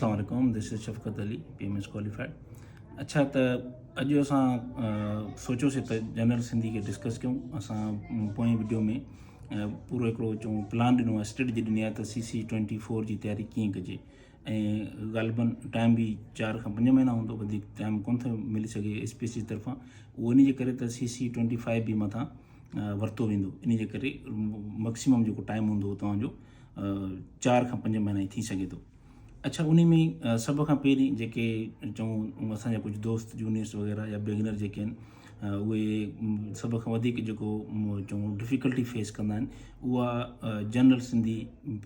السلام عليڪم this is Shafqat Ali P M S qualified اڇا ته اڄ اسان سوچيوسي ته جنرل سنڌي کي ڊسڪس ڪيون اسان پوئين وڊيو ۾ پورو هڪڙو چون پلان ڏنو آهي اسٽريٽجي ڏني آهي ته سي سي ٽوئنٽي فور جي تياري ڪيئن ڪجي ۽ غالبن ٽائم به چار کان پنج مهينا هوندو وڌيڪ ٽائم ڪون ٿو ملي سگهي ايس پي سي طرفان اهو ان جي ڪري ته سي سي ٽوئنٽي فائيو به مٿان ورتو ويندو ان جي ڪري ميڪسيمم جيڪو ٽائم هوندو توهان جو چار کان پنج مهينا ئي ٿي سگهي ٿو اڇا انهي ۾ سڀ کان پهرين جيڪي چئون اسان جا ڪجهه دوست جونيئرس وغيره يا بگنر جيڪي آهن اهي سڀ کان وڌيڪ جيڪو چئون ڊفيڪلٽي فيس ڪندا آهن اها جنرل سنڌي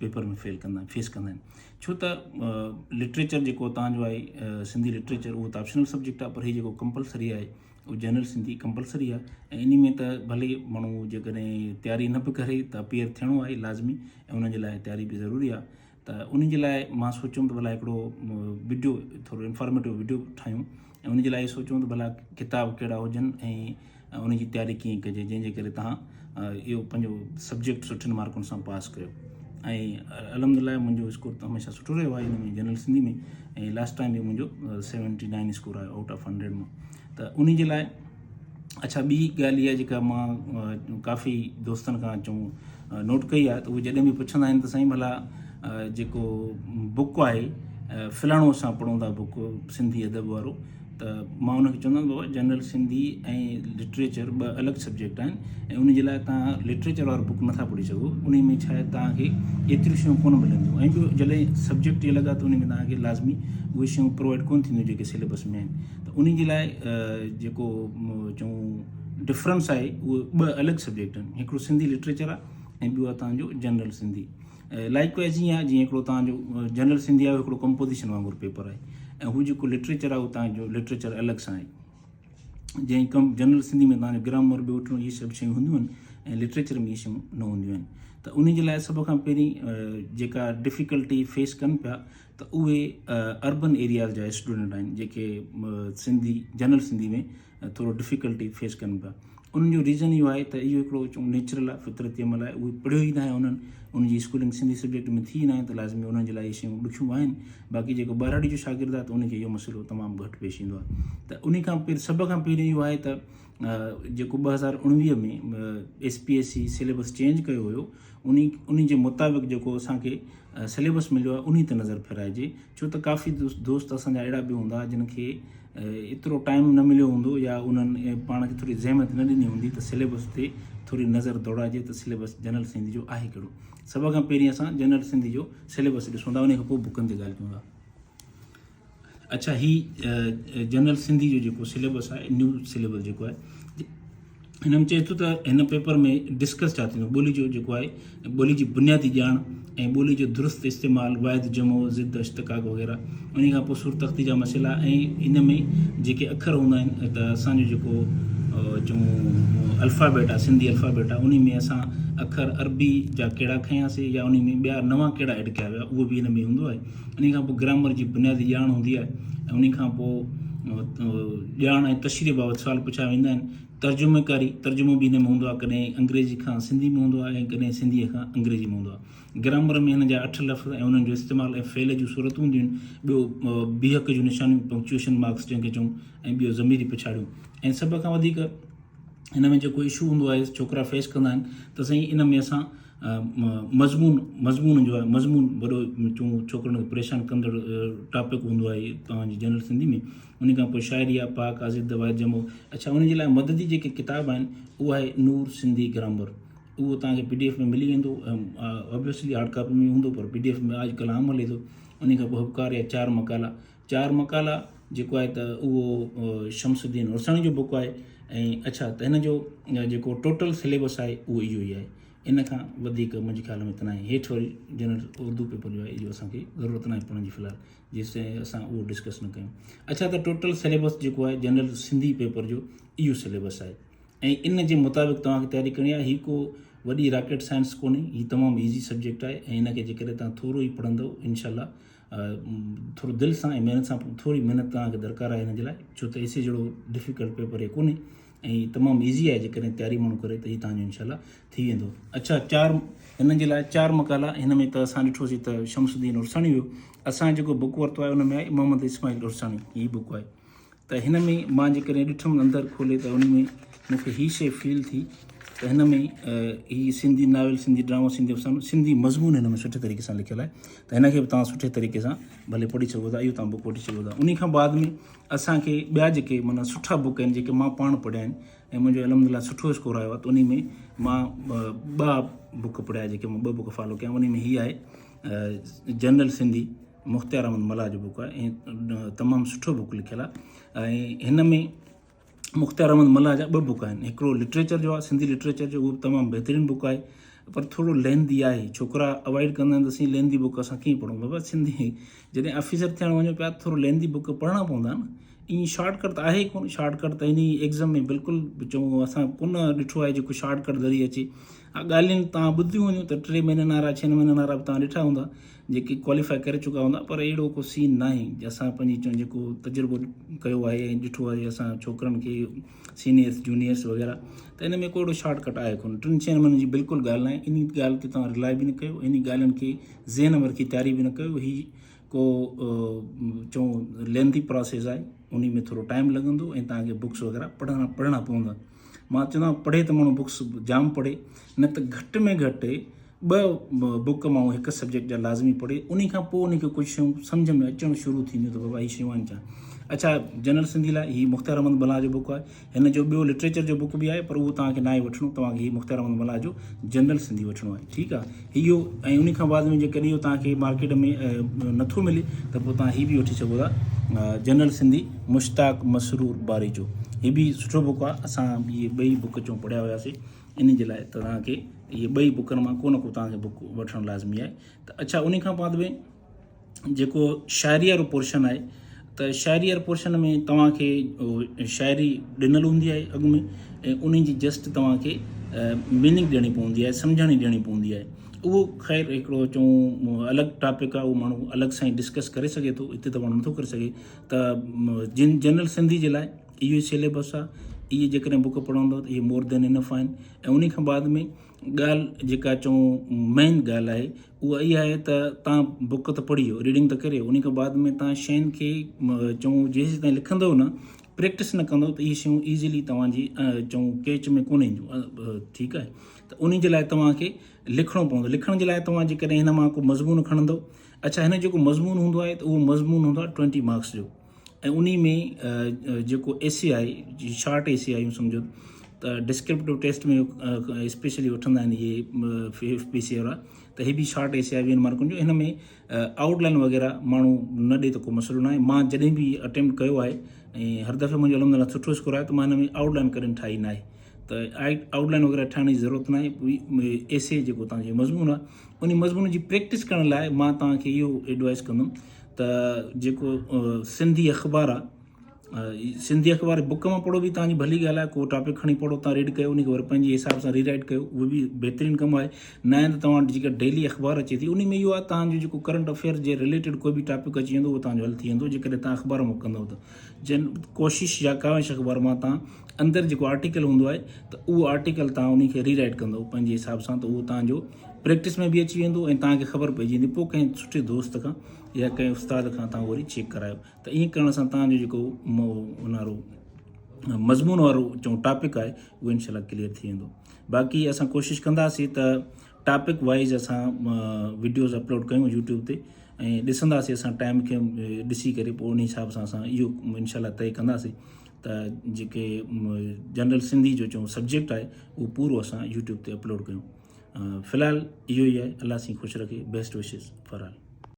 پيپر ۾ فيل ڪندا آهن فيس ڪندا آهن ڇو ته لٽريچر جيڪو تان جو آهي سنڌي لٽريچر اهو ته آپشنل سبجيڪٽ آهي پر هي جيڪو ڪمپلسري آهي اهو جنرل سنڌي ڪمپلسري آهي ۽ انهي ۾ ته ڀلي ماڻهو جيڪڏهن تياري نه به ڪري ته اپيئر ٿيڻو آهي لازمي ۽ ان جي لاء تياري به ضروري آهي ته ان جي لاء مان سوچيم ته ڀلا هڪڙو وڊيو ٿورو انفارميٽو وڊيو ٺاهيون ۽ ان جي لاء سوچيم ته ڀلا ڪتاب ڪهڙا هجن ۽ ان جي تياري ڪيئن ڪجي جنهن جي ڪري تهان اهو پنهنجو سبجيڪٽ سٺن مارڪن سان پاس ڪيو ۽ الحمد لله منهنجو اسڪور ته هميشه سٺو رهيو آهي هن ۾ جنرل سنڌي ۾ ۽ لاسٽ ٽائم به منهنجو سيونٽي نائن اسڪور آيو آئوٽ آف هنڊريڊ مان ته ان جي لاء اڇا ٻي ڳالهه اها جيڪا مان ڪافي دوستن کان چئون نوٽ ڪئي آهي ته اهي جڏهن به پڇندا آهن ته سائين ڀلا جيڪو بڪ آهي فلاڻو اسان پڙهون ٿا بڪ سنڌي ادب وارو ته مان ان کي چوندو آهيان بابا جنرل سنڌي ۽ لٽريچر ٻه الڳ سبجيڪٽ آهن ۽ ان جي لاء تان لٽريچر وارو بڪ نٿا پڙهي سگهو ان ۾ ڇا آهي تان کي ايتريون شيون ڪونه ملنديون ۽ ٻيو جڏهن سبجيڪٽ الڳ آهي ته ان ۾ تان کي لازمي اهي شيون پرووائڊ ڪونه ٿينديون جيڪي سليبس ۾ آهن ته انهي جي لاء جيڪو چئون ڊفرنس آهي اهو ٻه الڳ سبجيڪٽ آهن هڪڙو سنڌي لٽريچر آهي ۽ ٻيو آهي تهان جو جنرل سنڌي لائڪ وائز ائين آهي جيئن هڪڙو تهان جو جنرل سنڌي آهي هڪڙو ڪمپوزيشن وانگر پيپر آهي ۽ هو جيڪو لٽريچر آهي اهو تهان جو لٽريچر الڳ سان آهي جنهن ڪم جنرل سنڌي ۾ تهان جو گرامر ٻيو ٽيون اهي سڀ شيون هونديون آهن ۽ لٽريچر ۾ اهي شيون نه هونديون آهن ته انهي جي لاء سڀ کان پهرين جيڪا ڊفيڪلٽي فيس ڪن پيا ته اهي اربن ايرياز جا اسٽوڊنٽ آهن جيڪي سنڌي جنرل سنڌي ۾ ٿورو ڊفيڪلٽي فيس ڪن پيا انهن جو ريزن اهو آهي ته اهو هڪڙو چون نيچرل آهي فطرتي عمل آهي اهي پڙهيو ئي ناهي انهن ان جي اسڪولنگ سنڌي سبجيڪٽ ۾ ٿي ناهي ته لازمي انهن جي لاء اهي شيون ڏکيون آهن باقي جيڪو ٻهراڙي جو شاگرد آهي ته ان کي اهو مسئلو تمام گهٽ پيش ايندو آهي ته ان کان پهرين سڀ کان پهرين اهو آهي ته جيڪو 2019 ۾ S P S C syllabus change ڪيو هيو انهي انهي جي مطابق جيڪو اسان کي سليبس مليو آهي انهي تي نظر ڦيرائجي ڇو ته ڪافي دوست اسان جا اهڙا به هوندا جن کي ايترو ٽائيم نه مليو هوندو يا انهن پاڻ کي ٿوري زحمت نه ڏني هوندي ته سليبس تي ٿوري نظر دوڙائجي ته سليبس جنرل سنڌي جو آهي ڪهڙو سڀ کان پهرين اسان جنرل سنڌي جو سليبس ڏسون ٿا انهي کان پوء بڪن تي ڳالهه ڪيون ٿا اڇا هي جنرل سنڌي جو جيڪو سليبس آهي نيو سليبس جيڪو آهي هن ۾ چئي ٿو ته هن پيپر ۾ ڊسڪس ڇا ٿيندو ٻولي جو جيڪو آهي ٻولي جي بنيادي ڄاڻ ۽ ٻولي جو درست استعمال واحد جمع ضد اشتقاق وغيره ان کان پوء صورت تختي جا مسئلا ۽ ان ۾ جيڪي اکر هوندا آهن ته اسانجو جيڪو چئون الفابيٽ آهي سنڌي الفابيٽ آهي ان ۾ اسان اکر عربي جا ڪهڙا کنياسي يا ان ۾ ٻيا نوان ڪهڙا ايڊ ڪيا ويا اهو به ان ۾ هوندو آهي انهي کان پوء گرامر جي بنيادي ڄاڻ هوندي آهي ۽ انهي کان پوء ڄاڻ ۽ تشريح بابت سوال پڇيا ويندا آهن. ترجميڪاري، ترجمو به هن ۾ هوندو آهي، ڪڏهن انگريزي کان سنڌي ۾ هوندو آهي ۽ ڪڏهن سنڌيء کان انگريزي ۾ هوندو آهي. گرامر ۾ هن جا اٺ لفظ ۽ انهن جو استعمال ۽ فعل جون صورتون هونديون آهن. ٻيو بيهڪ جون نشانيون، Punctuation Marks، جنهن کي چئون ۽ ٻيو ضميري پڇاڙيون ۽ سڀ کان وڌيڪ هن ۾ جيڪو اشو هوندو آهي ڇوڪرا فيس ڪندا آهن ته سائين ان ۾ اسان مضمون مضمون جو آهي مضمون وڏو چون ڇوڪرن کي پريشان ڪندڙ ٽاپڪ هوندو آهي توهان جي جنرل سنڌي ۾ ان کان پوء شاعري آهي پاڪ آزد واحد جمعو اڇا ان جي لاء مددي جيڪي ڪتاب آهن اهو آهي نور سنڌي گرامر اهو توهان کي پي ڊي ايف ۾ ملي ويندو آبويسلي هارڊ ڪاپي ۾ هوندو پر پي ڊي ايف ۾ اڄ ڪلهه عام هلي ٿو ان کان پوء هبڪار يا چار مقالا چار مقالا جيڪو آهي ته اهو شمس الدين عرساڻي جو بڪ آهي ۽ اڇا ته هن جو جيڪو ٽوٽل سليبس آهي اهو اهو ئي آهي ان کان وڌيڪ منهنجي خيال ۾ ته ناهي هيٺ وري جنرل اردو پيپر جو آهي اهو اسان کي ضرورت ناهي پڙهڻ جي في الحال جيستائين اسان اهو ڊسڪس نه ڪيون اڇا ته ٽوٽل سليبس جيڪو آهي جنرل سنڌي پيپر جو اهو سليبس آهي ۽ ان جي مطابق توهان کي تياري ڪرڻي آهي هي ڪو وڏي راڪيٽ سائنس ڪونهي هي تمام ايزي سبجيڪٽ آهي ۽ ان کي جيڪڏهن توهان ٿورو ئي پڙهندو انشاء الله ٿورو دل سان ۽ محنت سان ٿوري محنت توهان کي درڪار آهي هن جي لاء ڇو ته ايسي جهڙو ڊفيڪلٽ پيپر هي ڪونهي. ۽ تمام ايزي آهي جيڪڏهن تياري ماڻهو ڪري ته هي توهان جو انشاء الله ٿي ويندو. اڇا چار هنن جي لاء چار مقالا هن ۾ ته اسان ڏٺوسي ته شمس الدين عرساڻي هيو اسان جيڪو بڪ ورتو آهي ان ۾ آهي محمد اسماعيل عرساڻي هي بڪ آهي ته هن ۾ مان جيڪڏهن ڏٺم اندر کولي ته ان ۾ مون کي هي شيء فيل ٿي ته هن ۾ هي سنڌي ناول سنڌي ڊرامو سنڌي افسانو سنڌي مضمون هن ۾ سٺي طريقي سان لکيل آهي ته هن کي به توهان سٺي طريقي سان ڀلي پڙهي سگهو ٿا اهو توهان بڪ وٺي سگهو ٿا ان کان بعد ۾ اسان کي ٻيا جيڪي معنيٰ سٺا بڪ آهن جيڪي مان پاڻ پڙهيا آهن ۽ منهنجو الحمد لله سٺو اسڪور آيو آهي ته انهي ۾ مان ٻه بڪ پڙهيا جيڪي مان ٻه بڪ فالو ڪيا انهي ۾ هي آهي جنرل سنڌي مختيار احمد ملاح جو بڪ آهي ۽ تمام سٺو بڪ لکيل آهي ۽ هن ۾ مختيار احمد ملاح جا ٻه بڪ آهن هڪڙو لٽريچر جو آهي سنڌي لٽريچر جو اهو به تمام بهترين بڪ آهي پر ٿورو ليندي آهي ڇوڪرا اوائڊ ڪندا آهن ته سائين ليندي بڪ اسان ڪيئن پڙهون بابا سنڌي جڏهن آفيسر ٿيڻ وڃو پيا ٿورو ليندي بڪ پڙهڻا پوندا نه ائين شارٽ ڪٽ ته آهي ئي ڪونه شارٽ ڪٽ ته انهي ايگزم ۾ بلڪل چئون اسان ڪونه ڏٺو آهي جيڪو شارٽ ڪٽ ذريعي اچي ها ڳالهين تان ٻڌيون هونديون ته ٽي مهينن وارا ڇهن مهينن وارا به تان ڏٺا هوندا جيڪي ڪواليفائي ڪري چڪا هوندا پر اهڙو ڪو سين ناهي اسان پنهنجي چون جيڪو تجربو ڪيو آهي ۽ ڏٺو آهي اسان ڇوڪرن کي سينيئرس جونيئرس وغيره ته ان ۾ ڪو اهڙو شارٽ ڪٽ آهي ڪونه ٽن ڇهن مهينن جي بلڪل ڳالهه ناهي انهي ڳالهه تي توهان رلائي به نه ڪيو انهي ڳالهين کي ذهن ۾ رکي تياري به نه ڪيو هي ڪو چئون لينٿي پراسيس آهي انهي ۾ ٿورو ٽائيم لڳندو ۽ توهان کي بڪس وغيره پڙهڻا پڙهڻا پوندا مان چوندو آهيان پڙهي ته ماڻهو بڪس جام پڙهي نه ته گهٽ ۾ گهٽ ٻه بڪ ماڻهو هڪ سبجيڪٽ جا لازمي پڙهي انهي کان پوء انهي کي ڪجهه شيون سمجهه ۾ اچڻ شروع ٿينديون ته بابا هي شيون آهن ڇا اڇا جنرل سنڌي لاء هي مختيار احمد ملاح جو بڪ آهي هن جو ٻيو لٽريچر جو بڪ به آهي پر اهو توهان کي ناهي وٺڻو توهان کي هي مختيار احمد ملاح جو جنرل سنڌي وٺڻو آهي ٺيڪ آهي اهو ۽ ان کان بعد ۾ جيڪڏهن اهو توهان کي مارڪيٽ ۾ نٿو ملي ته پوء توهان هي به وٺي سگهو ٿا جنرل سنڌي مشتاق مسرور باريجو هي به سٺو بڪ آهي اسان اهي ٻئي بڪ چون پڙهيا هياسي ان جي لاء توهان کي اهي ٻئي بڪن مان ڪو نه ڪو توهان کي بڪ وٺڻ لازمي آهي ته اڇا ان کان بعد ۾ جيڪو شاعري وارو پورشن آهي ته شاعري واري پورشن ۾ توهان کي شاعري ڏنل هوندي آهي اڳ ۾ ۽ انهي جي جسٽ توهان کي ميننگ ڏيڻي پوندي آهي سمجهاڻي ڏيڻي پوندي آهي اهو خير هڪڙو چئون الڳ ٽاپڪ آهي اهو ماڻهو الڳ سان ڊسڪس ڪري سگهي ٿو هتي ته ماڻهو نٿو ڪري سگهي ته جن جنرل سنڌي جي لاء اهو ئي سليبس آهي اهي جيڪڏهن بڪ پڙهندو ته اهي مور دين انف آهن ۽ انهي کان بعد ۾ ڳالهه جيڪا چئون مين ڳالهه آهي اها اها آهي ته تان بڪ ته پڙهي ويو ريڊنگ ته ڪري ويو ان کان بعد ۾ تان شين کي چئون جيسين تائين لکندو نه پريڪٽس نه ڪندو ته اهي شيون ايزلي توهان جي چئون ڪيچ ۾ ڪونه اينديون ٺيڪ آهي ته ان جي لاء توهان کي لکڻو پوندو لکڻ جي لاء توهان جيڪڏهن هن مان ڪو مضمون کڻندو اڇا هن جيڪو مضمون هوندو آهي ته اهو مضمون هوندو آهي ٽوئنٽي مارڪس جو ۽ انهي ۾ جيڪو ايسي آهي شارٽ ايسي آهي سمجهو ته ڊسڪرپٽو ٽيسٽ ۾ اسپيشلي وٺندا آهن اهي ايف پي سي وارا ته هي به شارٽ ايسي آهي ويهن مارڪن جو هن ۾ آئوٽ لائن وغيره ماڻهو نه ڏي ته ڪو مسئلو نه آهي مان جڏهن به اٽيمپٽ ڪيو آهي ۽ هر دفعي منهنجو الحمد لله سٺو اسڪور آهي ته مان هن ۾ آئوٽ لائن ڪڏهن ٺاهي نه آهي ته آئوٽ لائن وغيره ٺاهڻ جي ضرورت نه آهي ايسي جيڪو تنهنجو مضمون آهي ان مضمون جي پريڪٽس ڪرڻ لاء مان توهان کي اهو ايڊوائس ڪندم ته جيڪو سنڌي اخبار آ سنڌي اخبار بڪ مان پڙهو به تان جي ڀلي ڳالهه آهي ڪو ٽاپڪ کڻي پڙهو تان ريڊ ڪيو ان کي وري پنهنجي حساب سان ري رائيٽ ڪيو اهو به بهترين ڪم آهي نه آهي ته توهان وٽ جيڪا ڊيلي اخبار اچي ٿي ان ۾ اهو آهي تان جو جيڪو ڪرنٽ افيئر جي رليٽيڊ ڪوئي به ٽاپڪ اچي ويندو اهو تان جو حل ٿي ويندو جيڪڏهن تان اخبار مان ڪندو ته جن ڪوشش يا ڪاوش اخبار مان تان اندر جيڪو آرٽيڪل هوندو آهي ته اهو آرٽيڪل تان ان کي ري رائيٽ ڪندو پنهنجي حساب سان ته اهو تان جو پريڪٽس ۾ به اچي ويندو ۽ توهان کي خبر پئجي ويندي پوء ڪنهن سٺي دوست کان يا ڪنهن استاد کان توهان وري چيڪ ڪرايو ته ائين ڪرڻ سان توهان جو جيڪو ان وارو مضمون وارو چئون ٽاپڪ آهي اهو انشاء الله ڪليئر ٿي ويندو باقي اسان ڪوشش ڪنداسين ته ٽاپڪ وائز اسان وڊيوز اپلوڊ ڪيون يوٽيوب تي ۽ ڏسنداسين اسان ٽائيم کي ڏسي ڪري پوء ان حساب سان اسان اهو انشاء الله طئي ڪنداسين ته جيڪي جنرل سنڌي جو چئون سبجيڪٽ آهي اهو پورو اسان يوٽيوب تي اپلوڊ ڪيون في الحال اهو ئي آهي الله سين خوش رکي بيسٽ وشز فار آل.